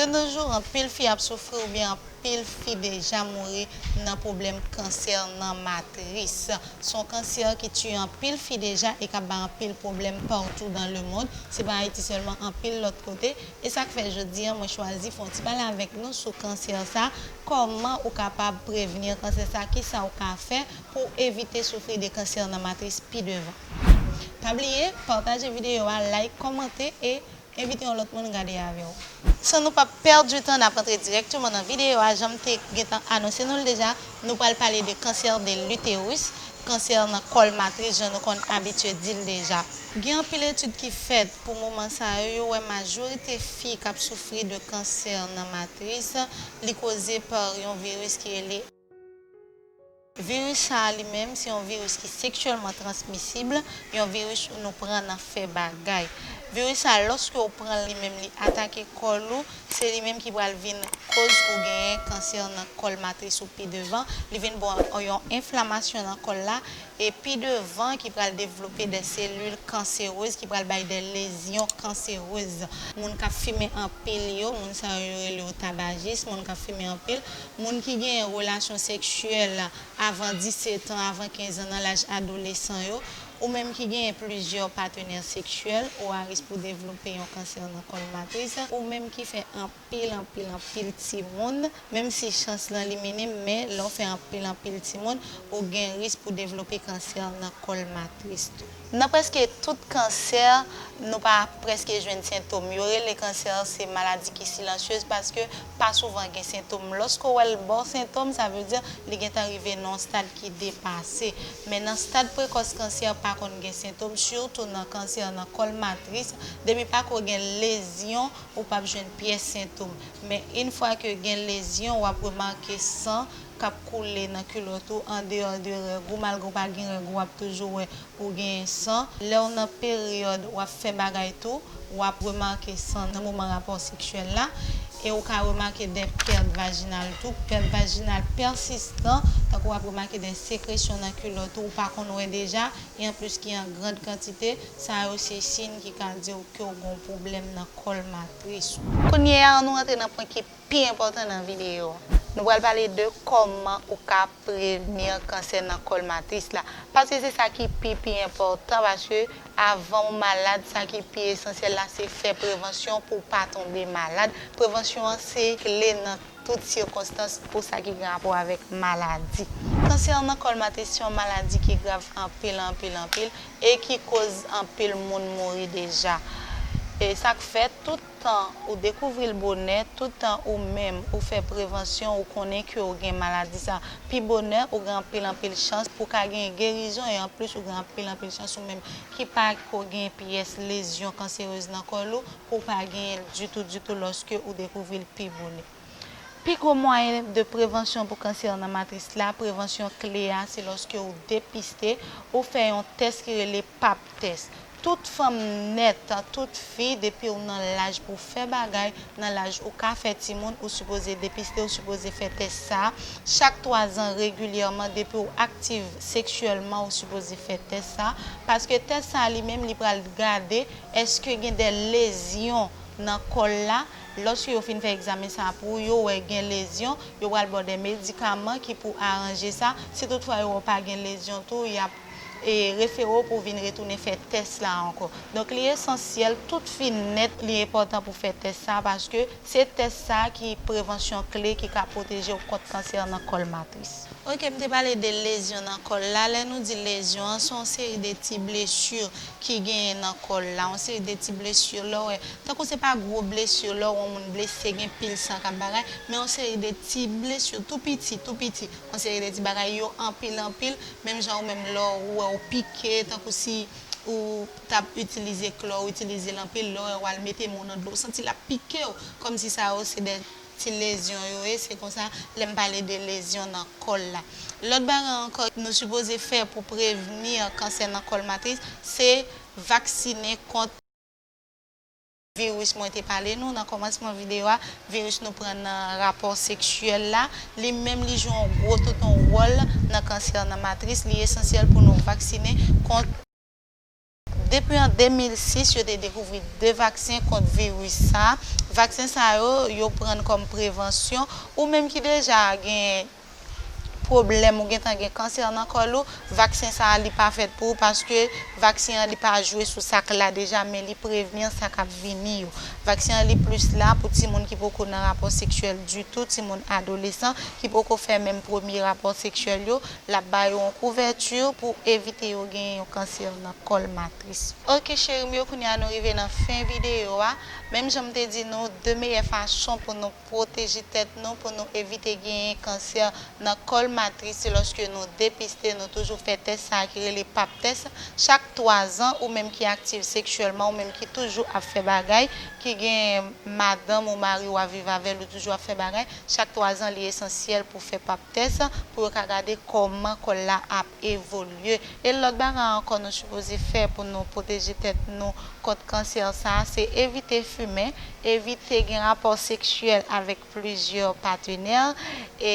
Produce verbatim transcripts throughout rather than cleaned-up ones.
De nos jours, anpil fi ap soufri oubyen anpil fi deja mouri nan pwoblèm kansè nan matris. Se yon kansè ki tiye anpil fi deja e k ap bay anpil pwoblèm partout dans le monde. Se pa Ayiti sèlman, anpil lòt kote. E sa k fè jodi a, mwen chwazi fè yon ti pale avèk nou sou kansè sa, kòman ou kapab prevni kansè sa, kisa ou ka fè pou w evite soufri de kansè nan matris pi devan. Pa bliye, pataje videyo a, like, kòmante e envite yon lòt moun gade avè w. San nou pa pèdi tan, n ap antre dirèkteman nan videyo a. Jan m te gentan anonse nou l deja, nou pral pale de kansè de l'utérus, kansè nan kòl matris, jan nou konn abitye di l deja. Gen anpil etid ki fèt pou moman sa yo, yo wè majorite fi k ap soufri de kansè nan matris, li koze pa yon viris ki rele Viris sa a li menm, se yon viris ki seksyèlman transmisib, yon viris nou pran nan fè bagay. Viris sa a, lòske w pran l li menm, li atake kòl ou, se li menm ki pral vin koz ou genyen kansè nan kòl matris ou pi devan. Li vin ba w yon enflamasyon nan kòl la, e pi devan ki pral devlope de selil kanserez, ki pral bay de lezyon kanserez. Moun k ap fimen anpil yo, moun sa yo, yo rele yo tabajis, moun k ap fimen anpil, moun ki genyen relasyon seksyèl avan disèt an, avan kenz an, nan laj adolesan yo, ou menm ki genyen plizyè patenè seksyèl, ou a risk pou devlope yon kansè nan kòl matris, ou menm ki fè anpil, anpil, anpil timoun, menm si chans lan li minim, men lè w fè anpil, anpil timoun, ou gen risk pou devlope kansè nan kòl matris tou. Nan prèske tout kansè, nou pa prèske jwenn sentòm. Yo rele kansè se maladi ki silansyez paske pa souvan gen sentòm. Lòske w wè l ba w sentòm, sa vle di li gentan rive nan yon stad ki depase. Men nan stad prekòs kansè pa konn gen sentòm, sitou nan kansè nan kòl matris. Depi pa ko gen lezyon, ou p ap jwenn pyès sentòm. Men yon fwa ke gen lezyon, w ap remake san k ap koule nan kilòt ou, andeyò de règ ou, malgre w pa gen règ, w ap toujou wè ou genyen san. Lè w nan peryòd, w ap fè bagay tou, w ap remake san nan moman rapò seksyèl la. E ou ka remake de pèt vajinal tou, pèt vajinal pèsistan, tankou w ap remake de sekresyon nan kilòt ou, ou pa konn wè deja, e anplis ki an grand kantite, sa yo se siy ki ka di w ke w gen yon pwoblèm nan kòl matris ou. Kounye a, ann nou rantre nan pwen ki pi enpòtan nan videyo a. Nou pral pale de kòman ou ka prevni kansè nan kòl matris la. Paske se sa ki pi, pi enpòtan, paske avan w malad, sa ki pi esansyèl la, se fè prevansyon pou w pa tonbe malad. Prevansyon an se kle nan tout sikonstans pou sa ki gen rapò avèk maladi. Kansè nan kòl matris se yon maladi ki grav anpil, anpil, anpil, e ki koz anpil moun mouri deja. E sa k fè, tout tan ou dekouvri l bonè, tout tan ou menm ou fè prevansyon, ou konnen ke w gen maladi sa, pi bonè ou gen anpil, anpil chans pou w ka gen gerizon, e anplis ou gen anpil, anpil chans ou menm ki pa ko gen pyès lezyon kanserez nan kòl ou, pou w pa genyen l ditou, ditou lòske ou dekouvri l pi bonè. Pi gwo mwayen de prevansyon pou kansè nan matris la, prevansyon kle a, se lòske ou depiste, ou fè yon tès ki rele pap tès. Tout fanm nèt, tout fi, depi w nan laj pou w fè bagay, nan laj ou ka fè timoun, ou sipoze depiste, ou sipoze fè tès sa a. Chak twa zan, regilyèman, depi w aktif seksyèlman, ou sipoze fè tès sa a. Paske tès sa a li menm, li pral gade èske gen de lezyon nan kòl la. Lòske yo fin fè egzamen sa a pou ou, yo wè gen lezyon, yo pral ba w de medikaman ki pou aranje sa. Si toutfwa yo wè w pa gen lezyon tou, y ap, e, refere w pou w vin retounen fè tès la ankò. Donk, li esansyèl, tout fi nèt, li enpòtan pou fè tès sa a, paske se tès sa a ki prevansyon kle ki ka pwoteje w kont kansè nan kòl matris. Ok, m te pale de lezyon nan kòl la. Lè nou di lezyon an, se yon seri de ti blesi ki genyen nan kòl la, yon seri de ti blesi lè w wè. Tankou se pa gwo blesi lè w wè yon moun blese, gen pil san k ap bagay, men yon seri de ti blesi tou piti, tou piti. Yon seri de ti bagay, yo anpil, anpil, menm jan ou menm lè w wè w pike, tankou si ou t ap itilize klò, ou itilize l anpil, lè w wè w al mete men w nan dlo, ou santi l ap pike w, kòmsi sa yo se de ti lezyon yo ye, se konsa lè m pale de lezyon nan kòl la. Lòt bagay ankò nou sipoze fè pou prevni kansè nan kòl matris, se vaksinen kont viris mwen te pale nou nan kòmansman videyo a, viris nou pran nan rapò seksyèl la, li menm li jwe yon gwo tonton wòl nan kansè nan matris, li esansyèl pou nou vaksinen kont Depi an de mil sis, yo te dekouvri de vaksen kont viris sa. Vaksen sa yo, yo pran kòm prevansyon. Ou menm ki deja gen pwoblèm, ou gentan gen kansè nan kò l ou, vaksen sa a li pa fèt pou ou, paske vaksen an li pa jwe sou sa k la deja, men li prevni sa k ap vini yo. Vaksen an li plis la pou timoun ki poko nan rapò seksyèl ditou, timoun adolesan ki poko fè menm premye rapò seksyèl yo, l ap ba yo yon kouvèti pou evite yo gen yon kansè nan kòl matris. Ok cheri m yo, kounye a nou rive nan fen videyo a. Menm jan m te di nou, de meyè fason pou nou pwoteje tèt nou, pou nou evite genyen kansè nan kòl matris, se lòske nou depiste, nou toujou fè tès sa a ki rele pap tès. Chak twa zan, ou menm ki aktif seksyèlman, ou menm ki toujou ap fè bagay, ki gen madanm ou mari w ap viv avè l, ou toujou ap fè bagay, chak twa zan, li esansyèl pou fè pap tès, pou yo ka gade kòman kò l la ap evolye. E lòt bagay ankò nou sipoze fè pou nou pwoteje tèt nou kont kansè sa a, se evite fimen, evite gen rapò seksyèl avèk plizyè patenè, e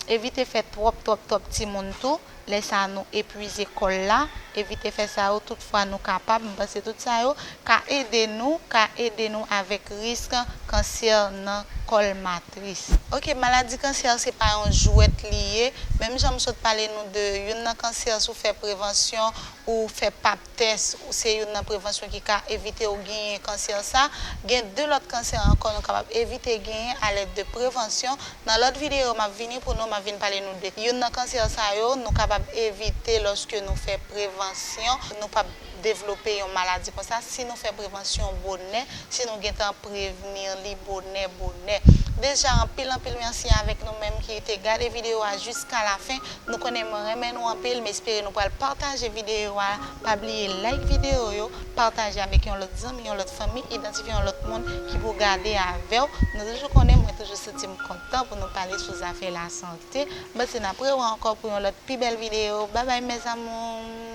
evite fè twòp, twòp, twòp timoun tou. Lè sa a nou epwize kò l la, evite fè sa yo tout fwa nou kapab. M panse tout sa yo ka ede nou, ka ede nou avèk risk kansè nan kòl matris. Ok, maladi kansè se pa yon jwèt li ye. Menm jan m sot pale nou de youn nan kansè, si w fè prevansyon, ou fè pap tès, ou se youn nan prevansyon ki ka evite w genyen kansè sa. Gen de lòt kansè ankò nou kapab evite genyen alèd de prevansyon. Nan lòt videyo, m ap vini pou nou, m ap vin pale nou de youn nan kansè sa yo, nou kapab evite lòske nou fè prevansyon, nou p ap devlope yon maladi konsa si nou fè prevansyon bonè, si nou gentan prevni li bonè, bonè. Deja, anpil, anpil mèsi avèk nou menm ki te gade videyo a jiska lafen. Nou konnen mwen renmen nou anpil, m espere nou pral pataje videyo a. Pa bliye like videyo yo, pataje avèk yon lòt zanmi, yon lòt fanmi, idantifye yon lòt moun ki pou gade avè w. Nou toujou konnen mwen toujou santi m kontan pou nou pale sou zafè lasante. M panse n ap rewè ankò pou yon lòt pi bèl videyo. Babay mes amours.